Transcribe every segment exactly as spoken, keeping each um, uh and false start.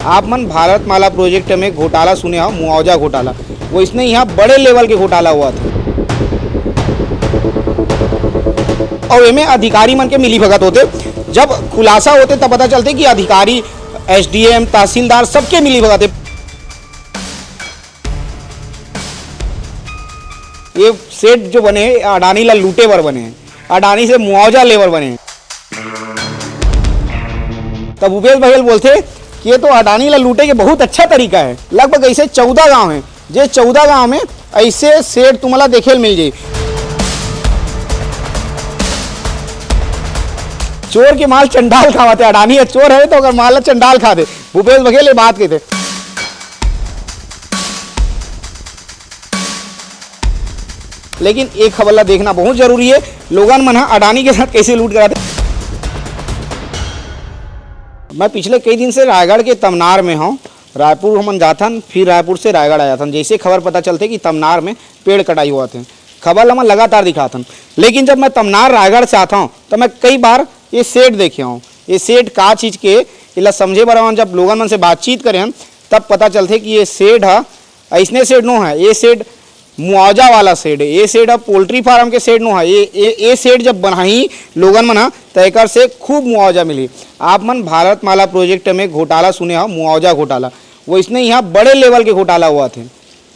आप मन भारत माला प्रोजेक्ट में घोटाला सुने हो, मुआवजा घोटाला, वइसने यहाँ बड़े लेवल के घोटाला होवत हे। अउ एमे अधिकारी मन के मिलीभगत होथे। जब खुलासा होथे, तब पता चलथे कि अधिकारी, एसडीएम, तहसीलदार, सबके मिलीभगत हे। ये सेठ जो बने हे, अडानी ला लूटे बर बने हे, अडानी से मुआवजा ले बर बने हे। तब भूपेश बघेल बोलथे कि ये तो अडानी ला लूटे के बहुत अच्छा तरीका हे। लगभग अइसे चौदह गांव हे, जे चौदह गांव में अइसे सेठ तुमन ला देखे ल मिल जाही। चोर के माल चंडाल खावत हे, अडानी ह चोर हे तो ओकर माल ला चंडाल खा दे, भूपेश बघेल ये बात कहिथे। लेकिन एक खबर ला देखना बहुत जरूरी हे, लोगन मन ह अडानी के साथ कइसे लूट कराथे। मैं पिछले कई दिन से रायगढ़ के तमनार में हौं। रायपुर हमन जाथन, फिर रायपुर से रायगढ़ आ जाथन। जइसे खबर पता चलथे कि तमनार में पेड़ कटाई होवत हे, खबर ला मैं लगातार दिखाथन। लेकिन जब मैं तमनार रायगढ़ से आथौं, त मैं कई बार ये सेठ देखे हौं। ये सेठ का चीज के, एला समझे बर हमन जब लोगन मन से बातचीत करे हन, तब पता चलथे कि ये सेठ ह अइसने सेठ नो हे, ये सेठ मुआवजा वाला सेठ हे, ये सेठ अब पोल्ट्री फार्म के सेठ नो हे। ये, ये, ये सेठ जब बनाही लोगन मन ह, त एकर से खूब मुआवजा मिलही। आप मन भारत माला प्रोजेक्ट में घोटाला सुने हो, मुआवजा घोटाला, वइसने यहाँ बड़े लेवल के घोटाला होवत हे।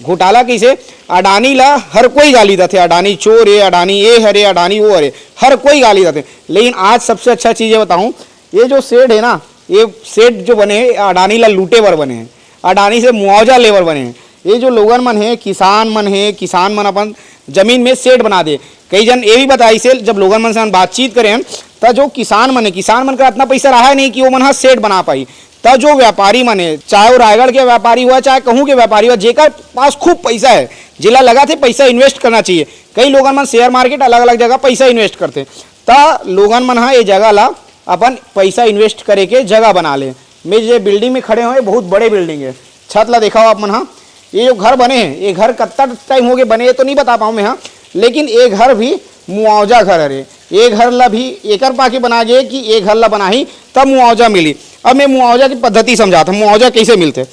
घोटाला कइसे? अडानी ला हर कोई गाली देथे, अडानी चोर हे, अडानी ये हरे, अडानी वो हरे, हर कोई गाली देथे। लेकिन आज सबसे अच्छा चीज ये बताऊं, ये जो सेठ हे ना, ये सेठ जो बने हे, अडानी ला लूटे बर बने हे, अडानी से मुआवजा ले बर बने हे। ये जो लोगन मन हे, किसान मन हे, किसान मन अपन जमीन में सेठ बना दे। कई जन ये भी बताइस हे, जब लोगन मन से हम बातचीत करे हन, त जो किसान मन हे, किसान मन का अतना पइसा रहा नहीं कि वो मन ह सेठ बना पाही। त जो व्यापारी मन हे, चाहे वो रायगढ़ के व्यापारी होवय, चाहे कहूँ के व्यापारी होवय, जेकर पास खूब पइसा हे, जेला लगथे पइसा invest करना चाहिए। कई लोगन मन share market, अलग-अलग जगह पइसा invest करथे, त लोगन मन ह ये जगह ला अपन पइसा invest करे के जगह बना ले। मैं जे building में खड़े हौं, ये बहुत बड़े building हे। छत ला देखव आप मन ह, ये जो घर बने हे, ये घर कत्ता time हो गे बने, ये तो नहीं बता पाऊँ मैं ह, लेकिन ये घर भी मुआवजा घर हरे। ये घर ला भी एकर पाके बना गे कि ये घर ला बनाही, तब मुआवजा मिली। अब मैं मुआवजा की पद्धति समझात हौं, मुआवजा कइसे मिलथे।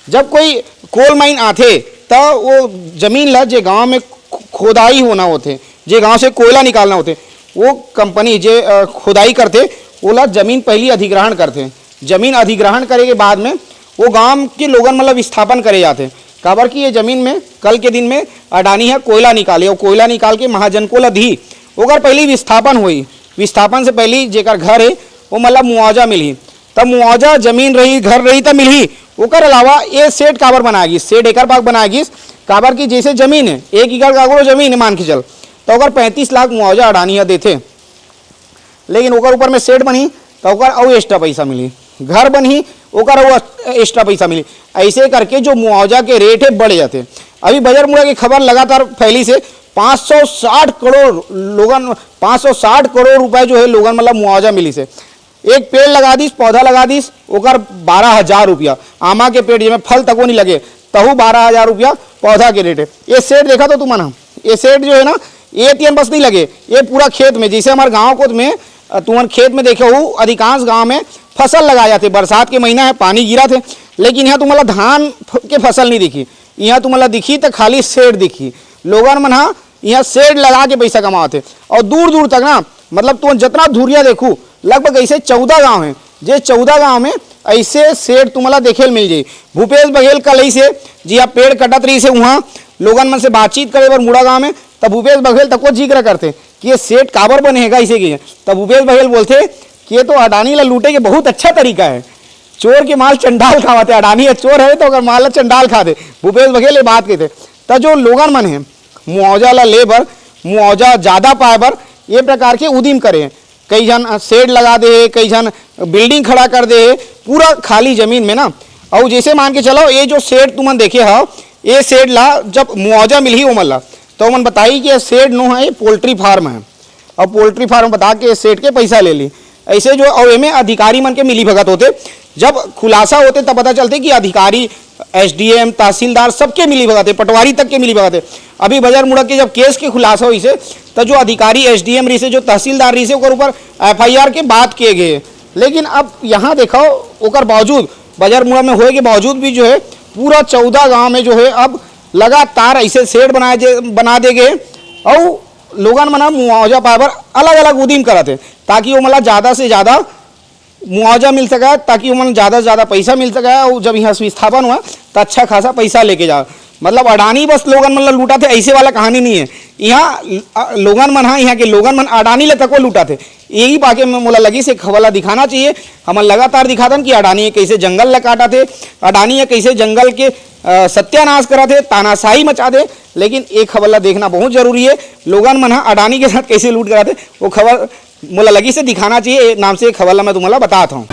जब कोई coal mine आथे, त वो जमीन ला, जे गांव में खो-, खोदाई होना होथे, जे गांव से कोयला निकालना होथे, वो कंपनी जे, अ, खोदाई करथे, ओला जमीन पहली अधिग्रहण करथे। जमीन अधिग्रहण करे के बाद में वो गांव के लोगन मन ला विस्थापन करे जाथे, काबर कि ये जमीन में कल के दिन में अडानी ह कोयला निकाले, अउ कोयला निकाल के महाजन को ला दिही, ओकर पहली विस्थापन होही। विस्थापन से पहली जेकर घर हे, वो मन ला मुआवजा मिलही। तब मुआवजा, जमीन रही, घर रही, तब मिलही। ओकर अलावा ये सेठ काबर बनाए गिस? सेठ एकर पाक बनाए गिस, काबर कि जइसे जमीन हे, एक एकड़ काकरो जमीन हे मान के चल, त ओकर पैंतीस लाख मुआवजा अडानी ह देथे। लेकिन ओकर ऊपर में सेठ बनही, त ओकर अउ extra पइसा मिलही, घर बनही, ओकर अउ extra पइसा मिलही। अइसे करके जो मुआवजा के rate हे, बढ़ जाथे। अभी बजर मुड़ा के खबर लगातार फैलिस हे, पाँच सौ साठ करोड़ लोगन, पाँच सौ साठ करोड़ रुपए जो हे, लोगन मन ला मुआवजा मिलिस हे। एक पेड़ लगा दिस, पौधा लगा दिस, ओकर बारह हजार रुपया। आमा के पेड़, जेमे फल तको नहीं लगे, तहू बारह हजार रुपया पौधा के rate हे। ये सेठ देखा तो तुमन ह, ये सेठ जो हे ना, ये तियन बस नहीं लगे, ये पूरा खेत में, जइसे हमर गांव कोत में, अ, तुमन खेत में देखे हो, अधिकांश गांव में फसल लगाए जाथे। बरसात के महीना हे, पानी गिरत हे, लेकिन इहाँ तुमन ला धान फ-, के फसल नहीं दिखही। इहाँ तुमन ला दिखही त खाली सेठ दिखही। लोगन मन ह इहाँ सेठ लगा के पइसा कमावत हे। अउ दूर दूर तक ना, मतलब तुमन जतना धुरिया देखहू, लगभग अइसे चौदह गांव हे, जे चौदह गांव में अइसे सेठ तुमन ला देखे ल मिल जाही। भूपेश बघेल कल अइसे जिहाँ पेड़ कटत रहिस हे, उहाँ लोगन मन से बातचीत करे बर मुड़ा गांव में, त भूपेश बघेल तको जिक्र करथे कि ये सेठ काबर बने हे गा, अइसे कहिके। त भूपेश बघेल बोलथे कि ये तो अडानी ला लूटे के बहुत अच्छा तरीका हे। चोर के माल चंडाल खावत हे, अडानी ह चोर हे त ओकर माल ला चंडाल खा दे, भूपेश बघेल ये बात कहिथे। त जो लोगन मन हे, मुआवजा ला ले बर, मुआवजा ज्यादा पाए बर ये प्रकार के उदिम करे हे। कई झन, अ, shed लगा दे हे, कई झन building खड़ा कर दे हे, पूरा खाली जमीन में ना। अउ जइसे मान के चलो, ये जो shed तुमन देखे हव, ये shed ला जब मुआवजा मिलही ओमन ला, त ओमन बताही कि ये shed नो हे, ये poultry farm हे। अउ poultry farm बता के shed के पइसा ले ली। अइसे जो, अउ एमे अधिकारी मन के मिलीभगत होथे। जब खुलासा होथे, तब पता चलथे कि अधिकारी, एसडीएम, तहसीलदार, सबके मिलीभगत हे, पटवारी तक के मिलीभगत हे। अभी बजर मुड़ा के जब case के खुलासा होइस हे, त जो अधिकारी एसडीएम रहिस हे, जो तहसीलदार रहिस हे, ओकर ऊपर एफआईआर के बात किए गए हे। लेकिन अब यहाँ देखो, ओकर बावजूद बजर मुड़ा में होए के बावजूद भी जो है पूरा चौदह गांव में जो है अब लगातार ऐसे शेड बनाए जे बना दे गए। और लोगन मन ह मुआवजा पाए बर अलग अलग उदीम करत हे, ताकि वो मतलब ज़्यादा से ज़्यादा मुआवजा मिल सके, ताकि ओमन ज़्यादा से ज़्यादा पैसा मिल सके। और जब यहाँ विस्थापन हुआ तो अच्छा खासा पैसा लेके जाओ। मतलब अडानी बस लोगन मन ला लूटा थे, ऐसे वाला कहानी नहीं है। यहाँ अ, लोगन मन, हाँ, यहाँ के लोगन मन अडानी ले तको लूटा थे। यही बाके में मोला लगी से खबर ला दिखाना चाहिए। हमन लगातार दिखातन कि अडानी कैसे जंगल ला काटा थे, अडानी कैसे जंगल के अ, सत्यानाश करा थे, तानाशाही मचा दे। लेकिन एक खबर ला देखना बहुत जरूरी है, लोगन मन हा अडानी के साथ कैसे लूट करा थे, वो खबर मोला लगी से दिखाना चाहिए। ए नाम से एक खबर ला मैं तुम्हाला बतात हूँ।